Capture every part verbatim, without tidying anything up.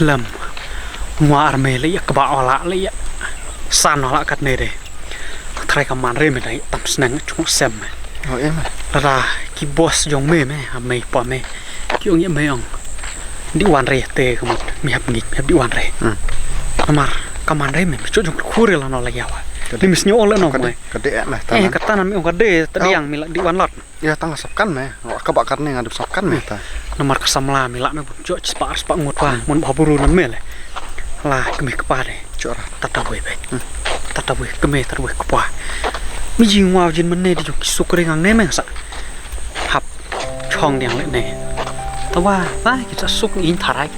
Lem. Ngwa ar me le ïa kba wala le ïa. San wala kat ne de. Trai ka man re me dai tam sneng chung sem me. Oh, em. Lada ki boss jong me me ha me pa me. Ki ong ïa me ong. Di wan re te ka mut me hap ngi me hap di wan re. Hmm. Amar ka man re me me chu jong khur la no la yawa. Ni mis nyo ole no me. Ka de na. Eh, kata na me ong ka de ta diang me la di wan lot. Ïa tang sap kan me. Ka ba kar ne nga dep sap kan me ta. Namar ka samla me la me bun jok spah spah ngut wa mun ba buru nan me le. La kme kpa de. Jok ra. Tata wei be. Tata wei kme tata wei kpa. Mi jing wa jin mene di jok ki suk ring ang ne me sa. Hap chong diang le ne. Ta wa ta ki sa suk in tharai.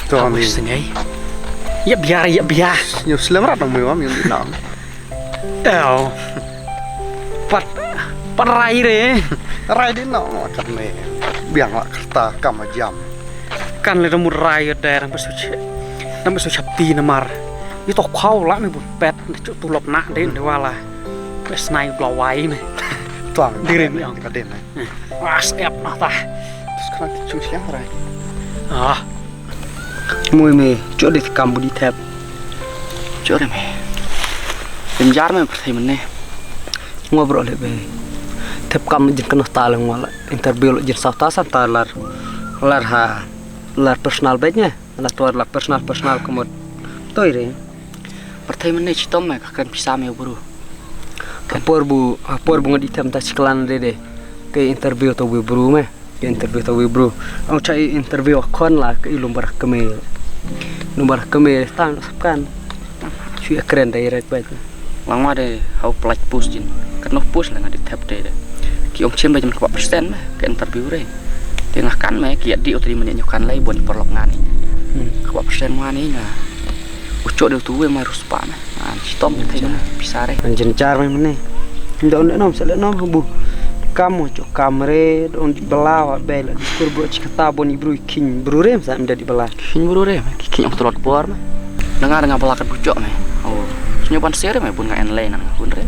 To mi sengai. Ïa biar ïa biar. Nyu slem rat nang me wa mi nang. Ew. Pat, pat rai re. Rai di no kat me. Biang la kerta kam jam. Kan le mut rai da rang besu che. Nam besu chap ti namar. Ito khau la me bun pet ne chu tulop na de de wala. Bes nai blawai me. Tuang. Dire mi ong. Ka den. Was ep na ta. Terus kan chu siang rai. Ah. Mui me, chok de kam budi thep. Chok de me. Em jar me pyrthei mene. Ngwa bro le be. Thep kam jin kano ta le ngwa la. Interview lo jin sa ta san ta lar. Lar ha. Lar personal bej ne. Lar tuar lar personal personal kemot. Toi re. Pyrthei mene chitom me ka kan pisa me bro. Ka por bu, ka por bu ngadi thep ta chiklan de de. Ke interview to we bro me. Interview ta wi bro. Ong cha i interview khon la ka i lumbar kme. Lumbar kme tang sap kan. Shu ya kren direct bait. Lang ma de hau plaj post jin. Kat noh post la nga di thep de de. Ki ong chem bait man kwa persen me ka interview re. Te nga kan me ki ya di utri man ya nyu kan lai bon i porlok ngani. Kwa persen ngani nga. U chok de tu we mai ruspa me. An chitom te na pisa re. An jin jar me mene. Ndo ne nom se le nom bu. Kam mo chok kam re don di bela wa bela di kur bro chikata bon i bru king bru re sa mda di bela. King bru re ki king ong trot bor me. Dengar dengar bela kat buchok me. Oh. Sunyo ban sere me bun nga en le nang bun re.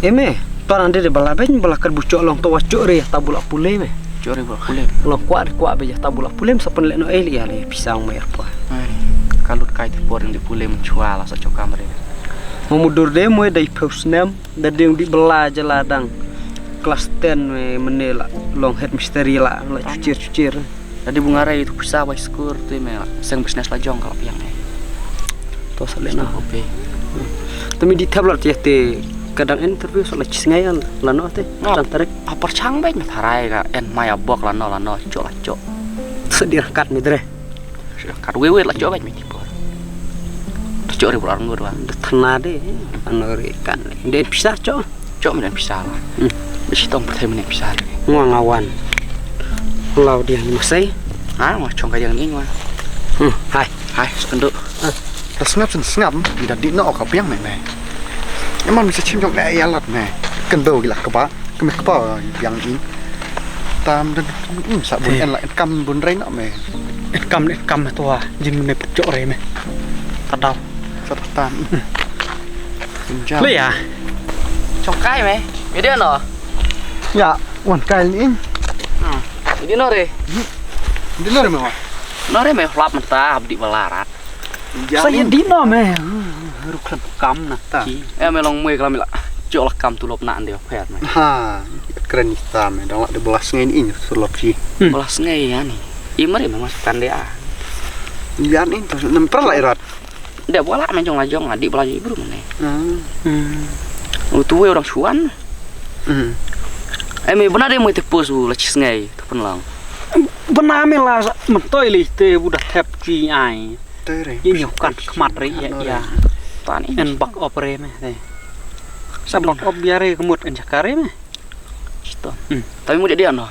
E me. Ton ande de bela ben bela kat buchok long to wa chok re tabula pule me. Chok re bela pule. Long kwa kwa be tabula pule sa pen le no eli ya le pisang me ya kwa. Ai. Kalut kai ti por di pule menchwa la sa chok kam re. Mamudur de moy dai phew snem da ding di bela jela dang. Kelas ten me mene la long head misteri la la cucir cucir. Da di bunga rai tu pisa bai skur tu me la seng bisnes la jong kalau piang eh. To sa le na. Oke. Tu mi di thep la ti te kadang interview so la cis ngai la no te. Tan tarik. Apar chang bai me tharai ka en mai abok la no la no cok la cok. Sedir kat me dre. Kat wewe la cok bait me ti por. Cok ri bor ngur wa. Thana de ano ri kan. Den pisa cok. Cok me den pisa la. Bisi tong perthai me pisa ri. Ngwa ngawan. Lau dia ni masai. Ha ngwa chong ka yang ni ngwa. Hai. Hai sekenduk. Ta sngap sen sngap mi da di no ka piang me me. Emang bisa chim jong le ya lat me. Kendo gila keba. Kemih kpa yang in. Tam dan in sa bun en la en kam bun rei na me. En kam en kam me tua jin me put jok rei me. Tadau. Sa tam. Jam. Le ya. Chong kai me. Me dia no. Ya, wan kai ni in. Me dia no re. Dia no re me wa. No re me hlap menta abdi balarat. Sa ya dino me. Rukhan kam na ta. Eh me long mwe kala me la. Jok la kam tulop na ande pher me. Ha. Kren ni ta me dang la de belas ngai ni in tulop si. Belas ngai ya ni. I mari me mas kan de a. Ya ni to nem per la irat. De bola me jong la jong di belas bru me. Hmm. U tu we orang suan. Hmm. Eh me bena de mwe te pos u la chis ngai to pen lang. Bena me la mentoi li te bu da thep chi ai. Te re. Ye nyu kan khmat re ya ya. Tan in. En bak op re me te. Sa bak op ya re kemut en jakare me. Sito. Tapi mu dia dia no.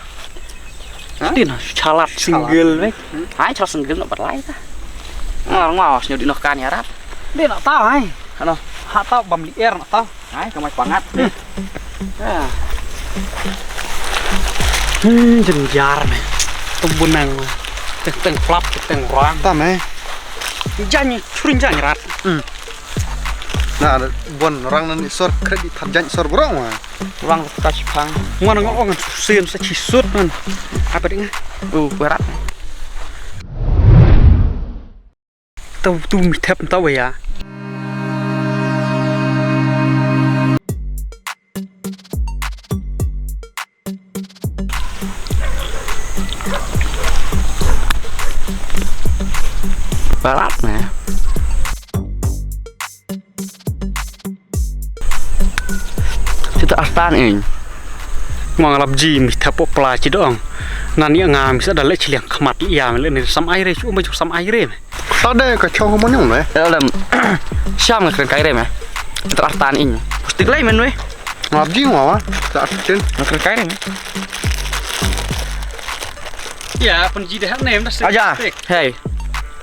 Ti no chalat single me. Hai chalat single no berlai ta. Ngal ngawas nyu di no kan ya rat. Dia no tau hai. Ano. Ha tau bam li er no tau. Ai ka mai pangat. Hmm, jynjar me. Tumbunang. Teng teng flap teng rang. Ta me. Jan chrin jan rat. Hmm. Na bon rang nan isor kredit thar jan isor borong ma. Rang ta chipang. Ngan ngong ngan sen sa chisut man. Apa ding? Uh, berat. Tau tu mi thep tau ya. Barat na. Sita astan in. Ngwa ngalap ji mi thep pla ci dong. Nan ya nga mi sa da leh ci liang khmat ya mi leh ni sam ai re cu ma cu sam ai re. Sa de ka chong mo nyong ne. Dalam. Siam nga kren kai re me. Sita astan in. Pustik lai men we. Ngalap ji ngwa wa. Sa astan. Nga kren kai re me. Ya, pun ji deh ne. Aja. Hei.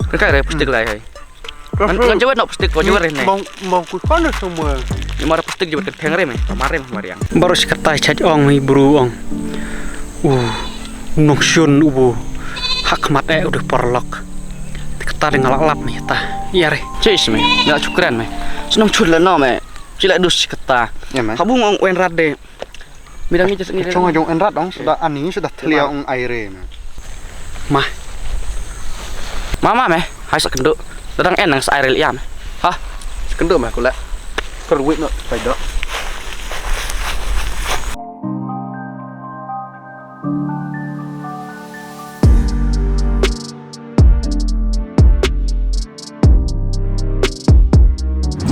Kren kai re pustik lai hei. Ngan jawet nok plastik ko jawet ne. Mau mau ku kan semua. Ni mara plastik jawet kan theng re me. Mare mariang. Baru si kata chat ong hi bru ong. Uh, nong shun ubu. Hak mat eh udah paralok. Kata dengan lak lap ni ta. Iya re. Chis me. Nggak syukuran me. Senang chul lah no me. Cilak dus kata. Ya me. Habung ong wen rade. Midang ni jas ni. Chong jong enrat dong sudah ani sudah thlia ong aire me. Mah. Mama me, hai sa kendu. Dadang en nang sa aire liam. Ha? Sa kendu me kula. Kerwit no pai dok.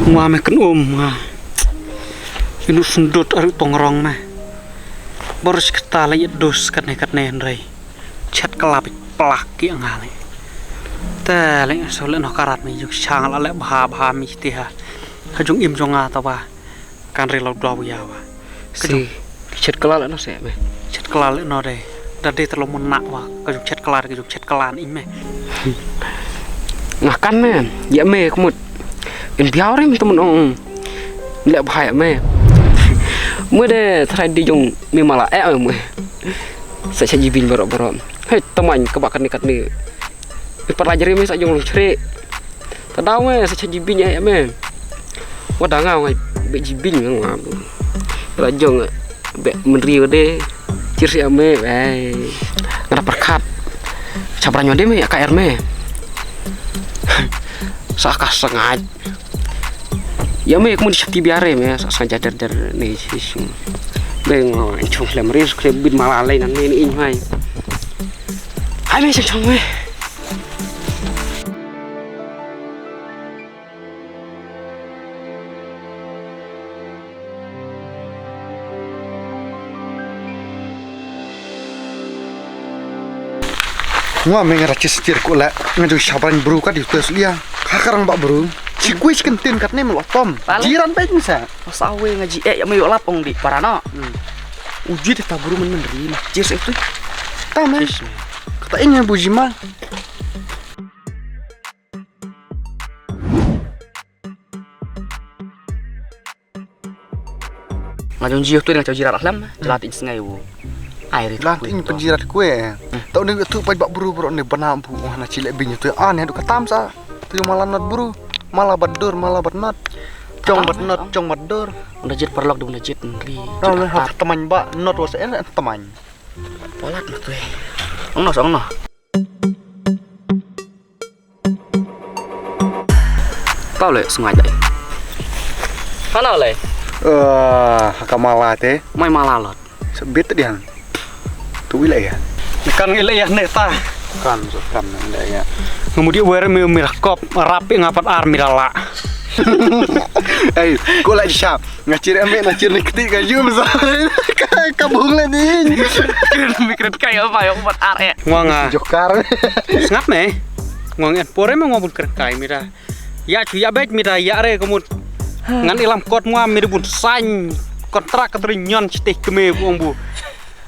Ngwa me kyn um nga. Inu sendut aru tongrong me. Boris kata la yet dus katne katne hynrei. Chet kala bit plak ki nga le. Te le so le no karat me juk chang la le bha bha mi ti ha. Ha jung im jong nga ta ba. Kan ri lau dua ya wa. Kri. Chet kala le no se me. Chet kala le no de. Da de telo mun nak wa. Ka jung chet kala ka jung chet kala ni me. Nga kan me. Ya me kmut. In biaw rim temen ong. Lek bha ya me. Mu de trai di jung me mala eh me. Sa cha jibin borok borok. Hei teman kebak katni katni. Parla jeri me sa jung long chri. Tadau me sa cha jibin ya me. Wa da nga ngai be jibin me nga. La jong be menri wade. Chir si ame be. Ngada perkat. Cha brang wade me ka er me. Sa ka sangaj. Ya me kmun shati biare me sa sangaj der der ne shisung. Be ngo chung lem ris kre bin mala lai nan ne in mai. Ai me chung me. Ngwa me nga ra chis chir ko la nga jong shaban bru ka di tes lia. Ka karang ba bru. Chi kwis kentin kat ne melo tom. Jiran ba jing sa. Sa we nga ji eh ya me yo lapong di parana. Uji de ta bru men men ri ma. Chis itu. Ta me. Kata ini bu jima. Nga jong jiu tu nga jong jirat alam, jelat in sngai u. Ai rit. Jelat in penjirat kue. Tau ni tu pai bak bru bro ni bana bu wah na chilek bin tu. Ah ni duk katam sa. Tu malam nat bru. Mala badur, mala bat nat. Chong bat nat, chong badur. Unda jit parlok dum jit nri. Tau ni ha teman ba not was el teman. Palat na tu. Ong no, ong no. Tau le sungai dai. Hana le. Eh, ka mala te. Mai mala lot. Sebit dia. Tu ila ya. Kan ila ya ne ta. Kan so kan ila ya. Ngemudi wer me mirakop rapi ngapat ar mirala. Eh, ko la sha. Nga chir ame na chir ni kti ka yum sa. Ka bung la ni. Kren mi kren kai apa yang buat are. Ngwa nga. Jokar. Sngap me. Ngwa ngen pore me ngwa bun kren kai mi da. Ya chu ya bek mi da ya re kemut. Ngan ilam kot ngwa mi da bun sign kontrak ka tri nyon chitih keme buong bu.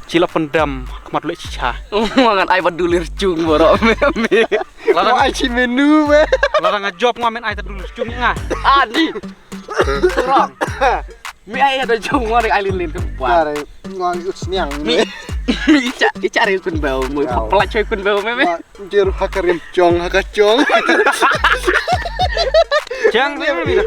Chila pendam kemat lek chicha. Ngwa ngan ai ba dulir chung borok me me. Larang ai chi menu me. Larang a job ngwa men ai ta dulir chung nga. Adi. Rong. Mi ai ada jong ngwa ring ai lin lin kan ba. Ngwa ut sniang. Mi mi icha icha ring kun bau mu pala choi kun bau me me. Jer hakarim chong hakachong. Chang me me.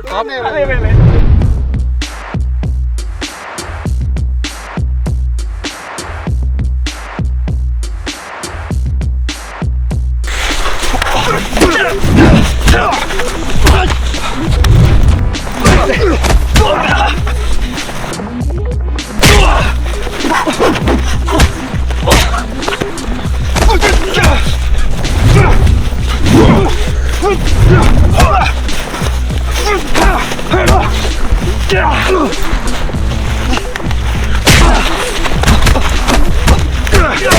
Wan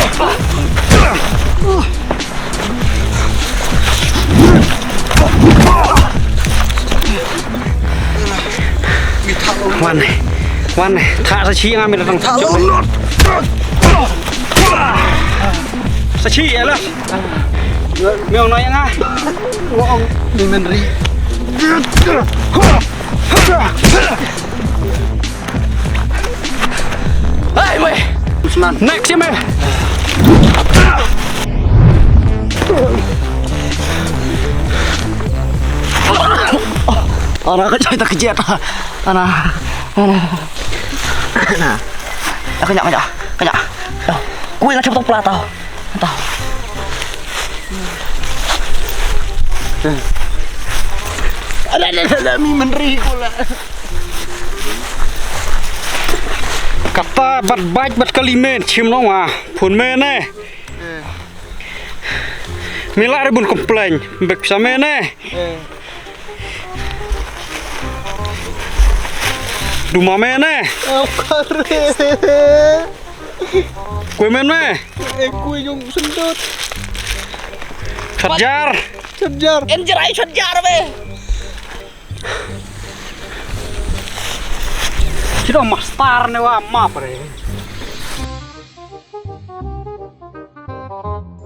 ne. Wan ne. Thah sa shi nga mi datang. Sa shi ïa la. Mi ong noh ïa nga. Ong mi Menri. Hey, weh. Usman. Next, ya, man. Ana ka jai ta ka jet. Ana. Ana. Ana. Ka nya, ka nya. Ka nya. Kui nga chaptok pla tau. Tau. Ala, ala, ala, mi Menri ko la. Kata bat bat bat kali men chim nong wa. Phun men eh. Mi la re bun complain. Bek pisa men eh. Duma men eh. Kue men me. Eh, kue jong sendot. Charger. Charger. Enjer ai charger be. Sida master ne wa map re.